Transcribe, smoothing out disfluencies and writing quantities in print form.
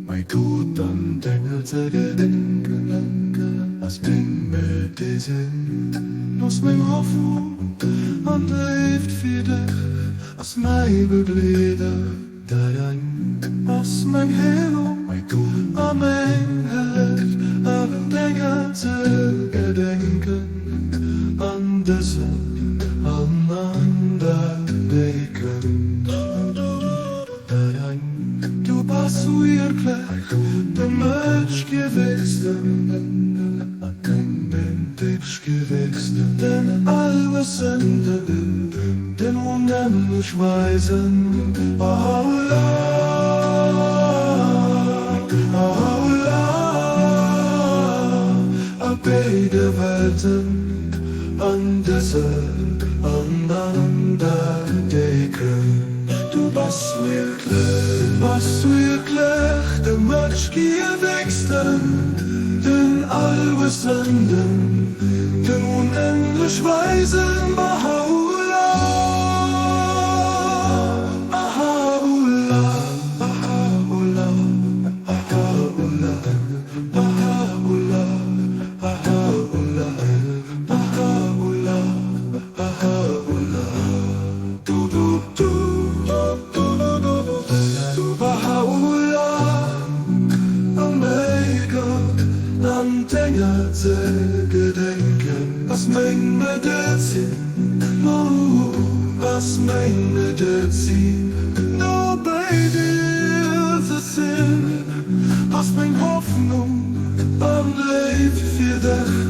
Mei Gott, an denger ze gedenken ass meng Medezin, ass meng Hoffnung an d'Léift fir dech ass mäi Begleeder. Ass meng Heelung a meng Hëllef an denger ze gedenken an dësen an an dat décken. Du bass wierklech de Mënsch geweesten, den Allwëssenden, den onendlech Weisen. Bahá'u'lláh, Bahá'u'lláh, a béide Welten, an dëser an an der décken. Du bass wierklech, bass wierklech de Mënsch giewegsten, den Allwëssenden, den onendlech Weisen, Bahá'u'lláh, Bahá'u'lláh, Bahá'u'lláh, Bahá'u'lláh, Bahá'u'lláh, Bahá'u'lláh, Bahá'u'lláh, Bahá'u'lláh. Du, du, du, du, du, du, du, Bahá'u'lláh, O mäi Gott, an denger ze gedenken ass meng Medezin, oh, ass meng Medezin. No bei dir ze sinn ass meng Hoffnung an Léift fir dech.